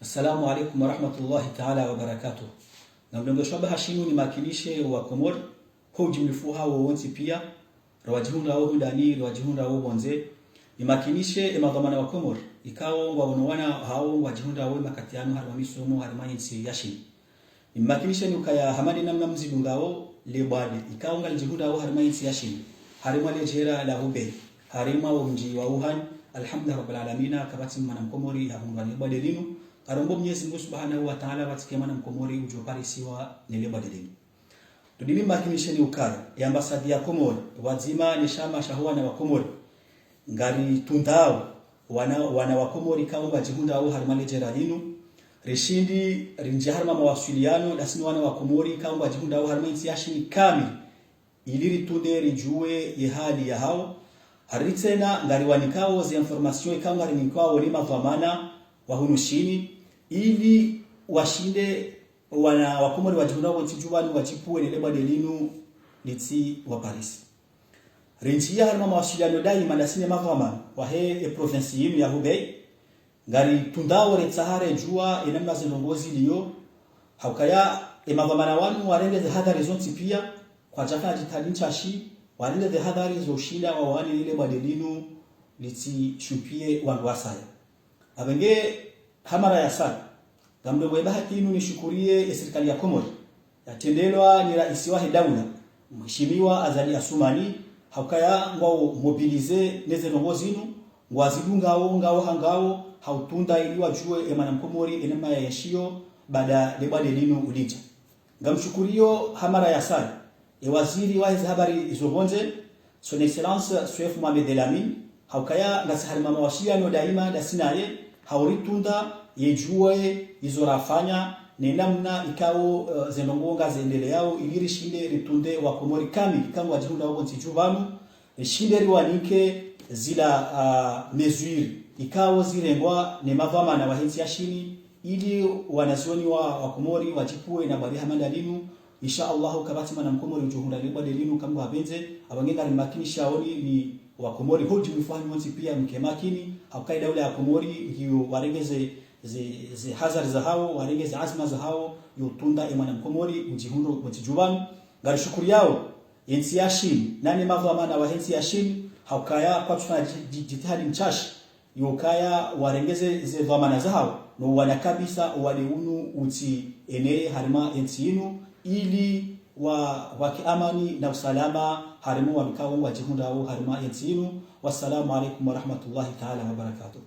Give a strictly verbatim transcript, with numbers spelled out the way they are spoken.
Assalamu alaikum warahmatullahi taala wabarakatuh. Ngamlongeswa ba hashinu nimakinishe wa Komori, ho ujimlifu hawo wontsi pia, rawadjihundrawo hundani, rawadjihundrawo pvondze, nimakinishe emadhwamana wa Komori, ikao ngwaono wana hawo ngwadjihundrawo emakati yanu harimwa misomo harimwa yentsi ya Shini. Nimakinishe ni ukaya hama nde namna mzidungao lebwade, ikao ngalidjihundrawo harimwa yentsi ya Shini, harimwa ledjera la Hubei, harimwa omdji wa Wuhan, alhamdulillah rabbil alamina, kapvatsi mwana mkomori hahundrwa nelebwade linu, ngarombo Mnyezi Mungu subhanahu wa taala pvatsike mwana mkomori udjo parisiwa nelebwade linu. Ndo nimakinishe ni ukaya, ye ambasadi ya Komori, pvwadzima ne shama shaho wana wa Komori, ngaritundrawo wana, wana wa Komori ikao ngwadjihundrawo harimwa ledjera linu, rishindi rindjie harimwa mawasiliano dasi ne wana wa Komori ikao ngwadjihundrawo harimwa yentsi ya Shini kamili, ili ritunde ridjuwe ye hali yahawo. Hari tsena ngariwanikao ze information ikao ngarinikwawo ni madhwamana wa hunu Shini, ili washinde wana wa Komori wadjihundrawo pvontsi dju pvanu wadjipvuwe nelebwade linu litsi waparisi. Rindjia harimwa mawasiliano daima dasi ne madhwamana wahe eprovinsi yinu ya Hubei, ngaritundrawo retsaha redjuwa enamna zendrongoo ziliyo, ha ukaya emadhwamana wanu warenge zehadhari zontsi pia, kwadjafanya djitihadi ntsashi, warenge zehadhari zo ushinda wawane nelebwade linu litsi shupviye wandru wasaya. Apvenge hamara ya sadi, ngamlongo ye bahati inu nishukuriye esirikali ya Komori, yatrendelwa ni raisi wahe daula, Mheshimiwa Azali Assoumani, ha ukaya ngwao mobilisé nezendrongoo zinu, ngwazidungao, ngao hangao, ha utundrawo ili wadjuwe emwana mkomori enamna yaenshiyo baada lebwade linu ulidja. Ngamshukuriyo hamara ya sadi ewaziri waheze habari zo pvondze, Son Excellence Souef Mohamed El Amine, ha ukaya ngasi harimwa mawasiliano daima dasi naye, ha uritrundra yedjuwe izo rafanya, nenamna ikao, eh, zendrongoo ngazendeleyao, ili rishinde ritrundre wa Komori kamili ikao ngwadjihundrawo pvontsi dju pvanu, rishinde riwanike zila, ah, mesure ikao zirengwa ne madhwamana wahe ntsi ya Shini, ili wanazioni wa, wa Komori wadjipvuwe na bwade hama nda linu. Insha Allah, kapvatsi mwana mkomori udjohundra lebwade linu kamwe hapvendze. Apvenge ngarimakinishaoni ni wa Komori ho ujimlifu hanyu wontsi pia mke makini, ha ukaya daula ya Komori ngiyo warenge ze, ze, zehadhari zahawo, warenge zeazma zahawo, yo utrundra emwana mkomori udjihundro pvontsi dju pvanu. Ngarishukuriyao yentsi ya Shini, nane madhwamana wahe ntsi ya Shini, ha ukaya kwatsufanya dji-, dji-, djitihadi ntsashi, yo ukaya warenge ze, zedhwamana zahawo, no uwana kabisa owade unu utsi eneye harimwa yentsi yinu, ili wa, wake amani na usalama harimwa wandru ikao ngwadjihundrawo harimwa yentsi yinu. Wassalamu alaikum warahmatullahi taala wabarakatuh.